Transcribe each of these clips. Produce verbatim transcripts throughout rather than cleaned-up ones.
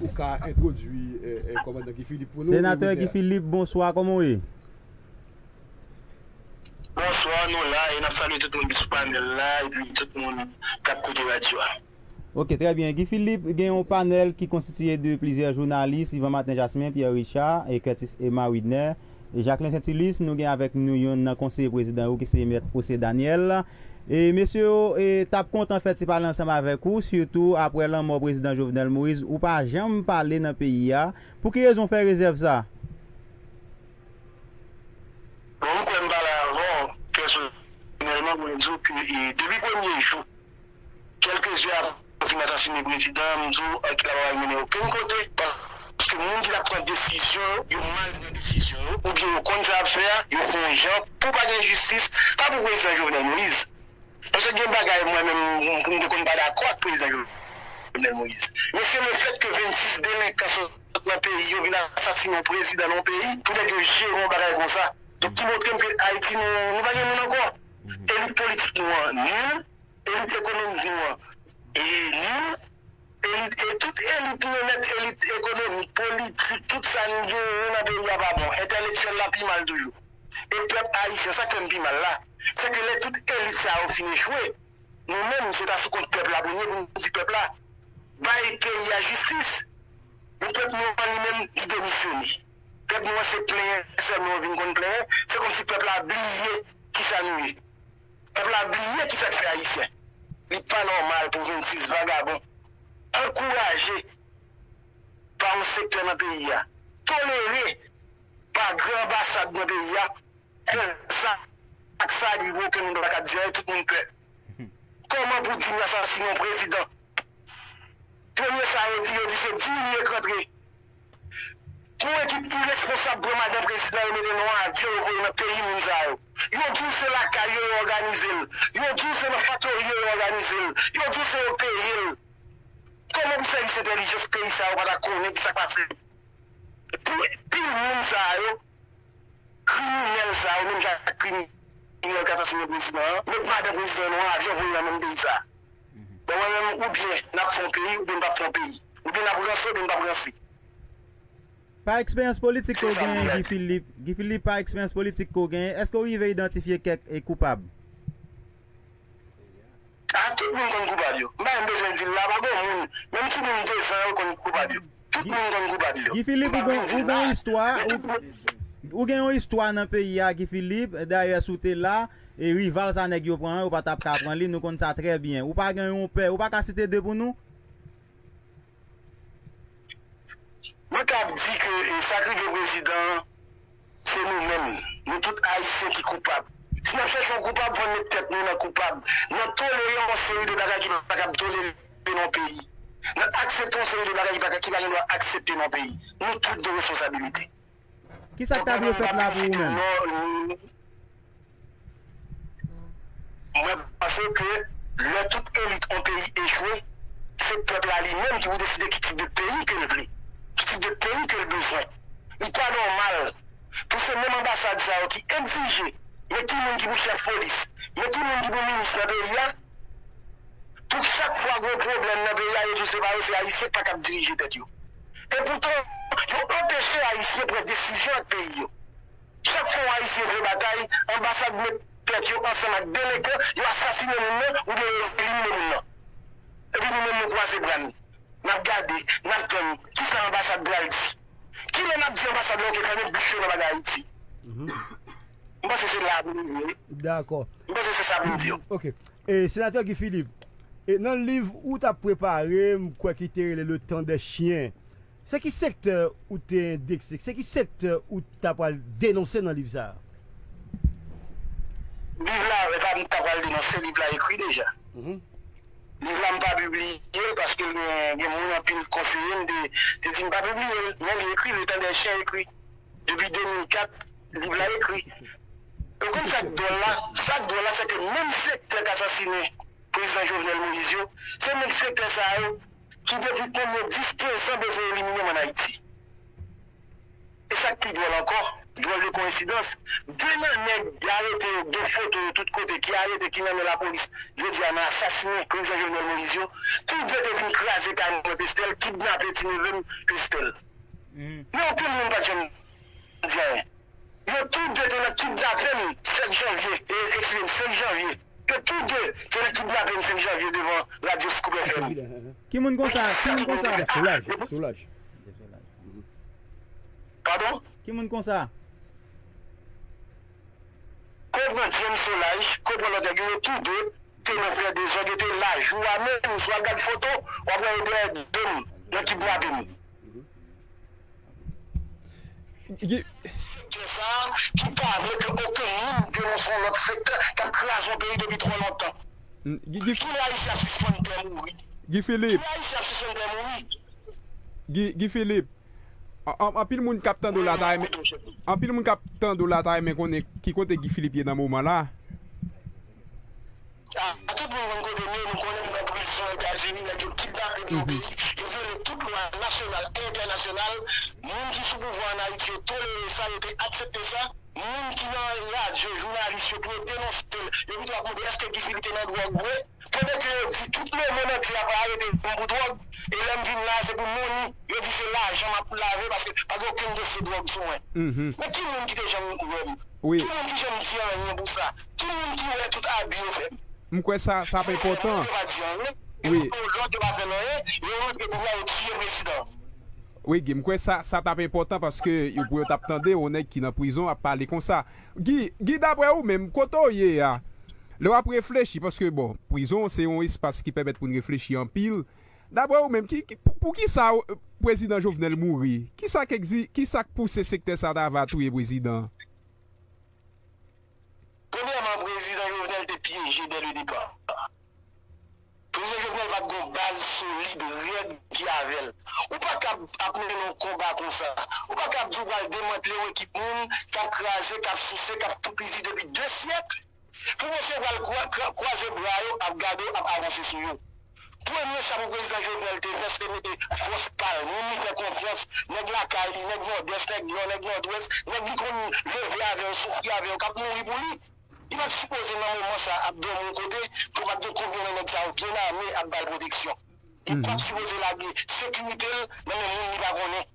Ou ka entwodui eh, eh, kòmandan Guy Philippe pou nou? Senatè Guy Philippe, bonswa, kòman w ye? Bonswa, nou la, e n ap salye tout moun ki sou panèl la, epi tout moun k ap koute radyo a. Ok, trè byen. Guy Philippe gen yon panèl ki konstitiye de plizyè jounalis, Yvan Martin Jasmin, Pierre Richard, e Curtis Emma Widner, e Jacquelin Saintilus. Nou gen avèk nou youn nan konseye prezidan yo, ki se Mèt José Daniel. E mesye yo e, t ap kontan fè ti pale ansanm avèk ou, sitou apre lanmò prezidan Jovenel Moïse. Ou pa janm pale nan peyi a. Pou ki rezon w fè rezèv sa a? Bon, m kwè m pale avè w pèsonèlman pou m di w ke e, depi premye jou, kèlkeswa apre yo fin asasinen prezidan, m di w ankè la pa pral mennen okenn kote, paske moun ki t ap pran desizyon yo, yo mal pran desizyon yo, oubyen yo konn sa y ap fè a, yo fè yon jan pou pa gen jistis, pa pou prezidan Jovenel Moïse. Paske gen bagay mwen menm m te konn pa dakò ak prezidan Jovenel Moïse. Men se lefèt ke vennsis delenkan sot nan peyi yo vin asasinen yon prezidan nan yon peyi poutèt yo jere yon bagay konsa. Donk ki montre m ke Ayiti nou, nou pa gen moun ankò. Elit politik nou an nil, elit ekonomik nou an e nil, elit e tout elit nou nèt, elit ekonomik, politik, tout sa nou genyen nan peyi a pa bon. Entèlektyèl la pi mal toujou. E pèp ayisyen, sa k fè m pi mal la, se ke lè tout elit sa yo fin echwe, nou menm se ta sou kont pèp la premye pou n di pèp la bay peyi a jistis. Men pèp nou an li menm li demisyone. Pèp nou an se plenyen sèlman yo vin konn plenyen, se kòmsi pèp la bliye kisa nou ye. Pèp la bliye kisa k fè ayisyen. Li pa nòmal pou vennsis vagabon ankouraje pa yon sektè nan peyi a, tolere pa gran anbasad nan peyi a, fè zak sa epi pou okenn moun pa ka di anyen, tout moun pè. Kòman pou di n asasinen yon prezidan? Premye sa yo di, yo di se di li ye k rantre. Pou ekip iresponsab pran madan prezidan yo mete nan yon avyon yo voye nan peyi moun sa yo. Yo di w se lakay yo yo òganize l. Yo di w se nan faktori yo yo òganize l. Yo di w se yo peye l. Kòman pou sèvis entèlijans peyi sa yo pa ta konnen kisa k pase? Pou pil moun sa yo, kriminèl sa yo, menm jan ak kriminèl k asasinen prezidan an, met madan prezidan nan yon avyon voye nan menm peyi sa. Bon, mwen menm, oubyen n ap fè yon peyi, oubyen n p ap fè yon peyi. Oubyen n ap ranse, oubyen n p ap ranse. Pa eksperyans politik ke w genyen, Guy Philippe, Guy Philippe, pa eksperyans politik ke w genyen, èske w rive idantifye kèk e koupab? A, tout moun konn koupab yo. M pa menm bezwen di l la, pa gen yon moun, menm timoun de zan yo konn koupab yo. Tout moun konn koupab yo. Guy Philippe, ou gen yon istwa, ou gen yon istwa nan peyi a, Guy Philippe, dayè si w te la, e rival sa nèg yo pran an, yo pa t ap ka pran li, nou konn sa trè byen. Ou pa gen yon pè, ou pa ka site de pou nou? Mwen ka ap di ke e, sa k rive prezidan an, se nou menm. Nou tout Ayisyen ki koupab. Si n ap chèche yon koupab, fò n met tèt nou nan koupab. Nan tolere yon seri de bagay ki pa kab tolere nan yon peyi. Nan aksepte yon seri de bagay ki pa, ki pa gen dwa aksepte nan yon peyi. Nou tout gen responsabilite. Kisa k ta dwe fèt la pou ou menm? Mwen panse ke lè tout elit yon peyi echwe, se pèp la li menm ki pou deside ki tip de peyi ke l vle, ki tip de peyi ke l bezwen. Li pa nòmal pou se menm anbasad sa yo ki egzije men ki moun ki pou chèf polis, men ki moun ki pou minis nan peyi a, pou chak fwa gen yon pwoblèm nan peyi a, yo di w se pa yo, se Ayisyen k pa kab dirije tèt yo. Epoutan, yo anpeche Ayisyen pran desizyon ak peyi yo. Chak fwa yon Ayisyen vle batay, anbasad met tèt yo ansanm ak delenkan, yo asasinen moun nan oubyen yo elimine moun nan. Epi nou menm nou kwaze bra n, n ap gade, n ap tann kisa anbasad pral di. Kilè n ap di anbasad la oke fèmen bouch yo nan bagay Ayiti? M panse se la pou nou ye. Dakò. M panse se sa pou n di yo. Ok. E, Senatè Guy Philippe, e, nan liv ou t ap prepare, m kwè ki te rele Le temps des chiens, se ki sektè ou te endekse, se ki sektè ou ta pral denonse nan liv sa a? Liv la, e pa m ta pral denonse, liv la ekri deja. Liv la m pa pibliye l paske l gen, gen moun anpil konseye m te, te di m pa pibliye l, men li ekri, Le temps des chiens ekri. Depi de mil kat, liv la ekri. Ou konn sa k dwòl la? Sa k dwòl la, se ke menm sektè k asasinen prezidan Jovenel Moïse yo, se menm sektè sa yo ki depi konbyen dis, kenz an bezwen elimine m ann Ayiti. E sa k pi dwòl ankò, Dwòl de koyensidans, de nan nèg ki arete yo, gen foto yo tout kote, ki arete, ki nan men lapolis jodi a nan asasinen prezidan Jovenel Moïse yo, tou de te vin kraze kay mwen Pestel, kidnape ti neve m Pestel. Men okenn moun pa t janm di anyen. Yo tou de te nan kidnape m sèt janvye, e, eskize m, senk janvye. Yo tou de te nan kidnape m senk janvye devan radyo Scoop F M. Ki moun konsa? Ki moun konsa? Solaj, Solaj. Padon? Ki moun konsa? Konprann James Solaj, konprann lòt nèg yo, yo tou de te nan fè dezòd, yo te la jou a menm, si w al gad foto, w ap wè yo dèyè do m nan kidnape m. Gi- Sektè sa a ki pa vle ke okenn moun denonse yon lòt sektè k ap kraze yon peyi depi twò lontan. Gi- Gi- Kilè Ayisyen ap sispann pè mouri? Guy Philippe, Kilè Ayisyen ap sispann pè mouri? Guy, Guy Philippe, an- an- anpil moun k ap tande w la ta renmen, anpil moun k ap tande w la ta renmen konnen ki kote Guy Philippe ye nan moman la. A tout moun konn kote m ye, nou konnen m nan prizon Etazini, nèg yo kidnape m nan peyi, yo vyole tout lwa nasyonal e entènasyonal. Moun ki sou pouvwa an Ayiti yo tolere sa, yo te aksepte sa. Moun ki nan radyo, jounalis yo, pou yo denonse l, yo pito ap mande èske Guy Philippe te nan dwòg vre? Pandan ke yo di tout lemonn antye ap arete m pou dwòg, e lè m vin la, se pou moni, yo di se lajan m ap lave paske pa gen okenn dosye dwòg sou mwen. Men ki moun ki te janm wè m? Ki moun ki janm di anyen pou sa? Ki moun ki wè tout abi yo fè m? M kwè sa sa ap enpòtan. Yo pa di anyen. Yo pa fè lòd, yo pa fè anyen. Yo rantre kounye a, yo tiye prezidan. Wi, Guy, m kwè sa sa t ap enpòtan paske yo pou yo t ap tande yon nèg ki nan prizon ap pale konsa. Guy, Guy, daprè ou menm, kote w ye a, lè w ap reflechi, paske bon, prizon se yon espas ki pèmèt moun reflechi anpil. Daprè ou menm, ki, ki, pou, pou ki sa prezidan Jovenel mouri? Ki sa k egzi, ki sa k pouse sektè sa ta va touye prezidan? Premyèman, prezidan Jovenel te pyeje dès le départ. Prezidan Jovenel pa t gen yon baz solid, rèd ki avè l. Ou pa kab ap mennen yon konba konsa. Ou pa kab di w pral demantle yon ekip moun k ap kraze, k ap souse, k ap toupizi depi de syèk. Pou mesye pral kwa- kwa- kwaze bra yo, ap gade w, ap avanse sou yo. Premye sa pou prezidan Jovenel te fè, se mete fòs pa l, moun li fè konfyans, nèg lakay li, nèg Nòdès, nèg Nò, nèg Nòdwès, nèg li konn leve avè yo, soufri avè yo, k ap mouri pou li. Li pa t sipoze nan moman sa ap dòmi yon kote, pou pa t gen konbyen nan nèg sa yo byen ame ap ba l pwoteksyon. Li pa t sipoze lage sekirite l nan men moun li pa konnen.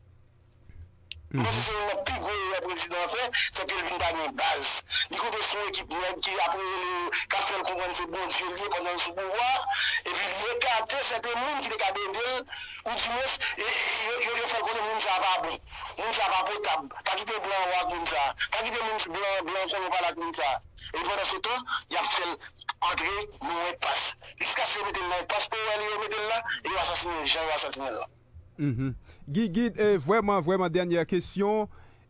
M panse se youn nan pi gwo erè prezidan an fè, se ke l vin pa gen baz. Li konte sou yon ekip nèg ki ap rele yo, k ap fè l konprann se Bondye l ye pandan l sou pouvwa a, epi li ekate sèten moun ki te kab ede l, oudimwens, e, e, yo, yo, yo fè l konnen moun sa a pa bon, moun sa a pa potab, pa kite blan an wè ak moun sa a, pa kite moun blan, blan an konnen w pale ak moun sa a. Epi pandansetan, y ap fè l antre nan yon enpas. Jiskaske yo mete l nan enpas, pou yo wè li yo mete l la, e yo asasinen l jan yo asasinen l la. Guy, Guy, e, vrèman, vrèman, dènyè kesyon.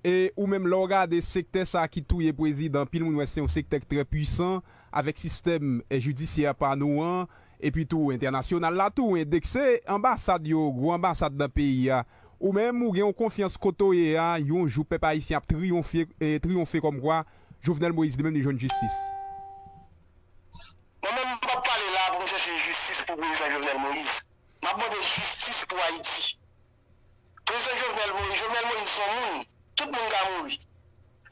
E ou menm, lè w gade sektè sa ki touye prezidan, anpil moun wè se yon sektè ki trè pwisan, avèk sistèm, e, jidisyè pa nou an, epi tou entènasyonal la tou endekse, anbasad yo, gwo anbasad nan peyi a. Ou menm, ou gen yon konfyans kote w ye a, yon jou pèp ayisyen ap triyonfe, e, triyonfe kòmkwa Jovenel Moïse li menm li jwenn jistis? Mwen menm, m p ap pale la pou m chèche jistis pou prezidan Jovenel Moïse. M ap mande jistis pou Ayiti. Prezidan Jovenel Moïse, Jovenel Moïse se yon moun, tout moun ka mouri.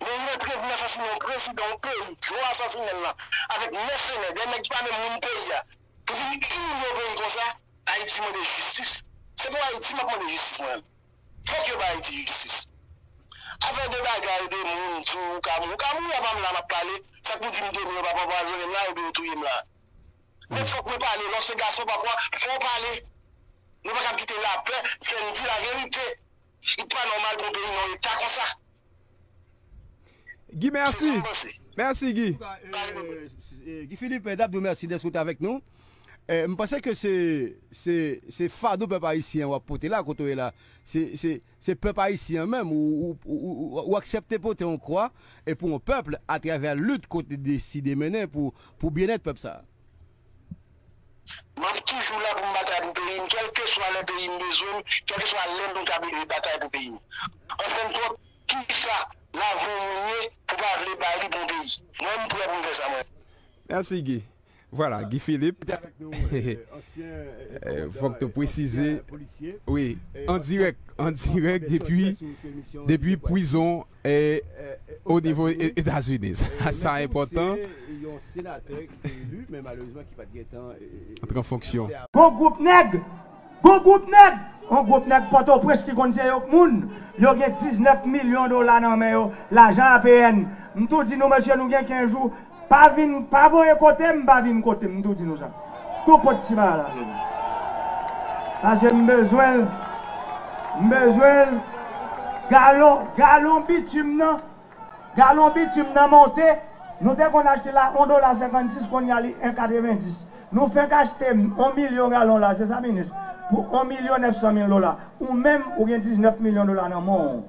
Men rantre vin asasinen yon prezidan yon peyi, jan w asasinen l lan, avèk mèsenè, dè nèg ki pa menm moun peyi a, pou vin imilye yon peyi konsa, Ayiti mande jistis. Se pou Ayiti m ap mande jistis mwen menm. Fòk yo bay Ayiti jistis. Afè de bagay, de moun, di w ka mouri, ou ka mouri apa m la m ap pale, sa k pou di m demen yo p ap anpwazonnen m la, oubyen yo touye m la. Men fòk mwen pale, lè w se gason pafwa, fò w pale. Nou pa kab kite lapè fè n di laverite. Li pa nòmal pou yon peyi nan yon eta konsa. Guy, mèsi. Mèsi, Guy. Guy Philippe, n ap di w mèsi dèske w te avèk nou. M panse ke se se se fado pèp ayisyen w ap pote la, kote w ye la. Se se se pèp ayisyen an menm, ou ou ou ou aksepte pote yon kwa e pou yon pèp atravè lit ke w te deside mennen pou pou byennèt pèp sa a. M ap toujou la pou m batay pou peyi m, kèlkeswa lè peyi m bezwen m, kèlkeswa lè m ka batay pou peyi m. Anfendkont, kisa lavi yon moun ye pou pa vle ba li pou yon peyi? Mwen, m prè pou m fè sa, mwen. Mèsi, Guy. Vwala, Guy Philippe. Fòk te presize. Wi, an dirèk, an dirèk depi, depi prizon o nivo Etazini. Sa, sa enpòtan. Antre an fonksyon. Gon gwoup nèg, gon gwoup nèg, yon gwoup nèg Pòtoprens ki konn se yo k moun. Yo gen diznèf milyon dola nan men yo, lajan A P N. M tou di nou, mesye, nou gen kenz jou. Pa vin, pa voye kote m, pa vin kote m, m tou di nou sa. Tou pot ti bagay la. Paske m bezwen l. M bezwen l. Galon, galon bitim nan. Galon bitim nan monte. Nou te konn achte la yon dola senkannsis, kounye a li en katrevenndis. Nou fenk achte yon milyon galon la, se sa, minis? Pou yon milyon nèf san mil dola. Ou menm, ou gen diznèf milyon dola nan men w.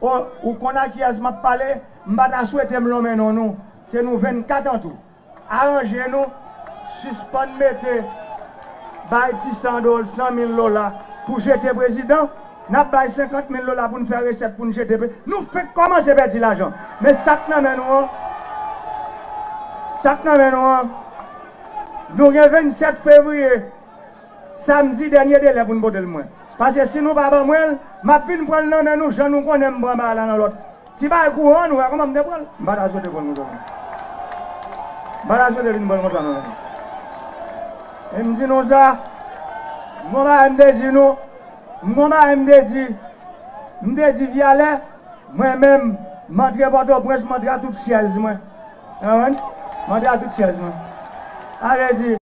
O, ou konn a kiyès m ap pale? M pa ta swete m lonmen non nou. Se nou vennkat an tou. Aranje nou, sispann mete bay ti san dola, san mil dola pou jete prezidan. N ap bay senkant mil dola pou n fè resèt pou n jete pre-, nou fenk kòmanse pèdi lajan. Men sa k nan men nou an, sa k nan men nou an, nou gen vennsèt fevriye. Samdi, dènye delè pou n pote l mwen. Paske si nou pa ban mwen l, m ap vin pran l nan men nou, jan nou konnen m pran bagay la nan lòt. Ti bagay kouran, nou wè kòman m te pran l. M pa ta swete pran l konsa non. M pa ta swete vin pran l konsa non. E m di nou sa, m gon bagay m te di nou, m gon bagay m te di, m te di Vyalè, mwen menm, m antre Pòtoprens, m antre a tout syèz mwen. Konprann? M antre a tout syèz mwen. Sa vle di,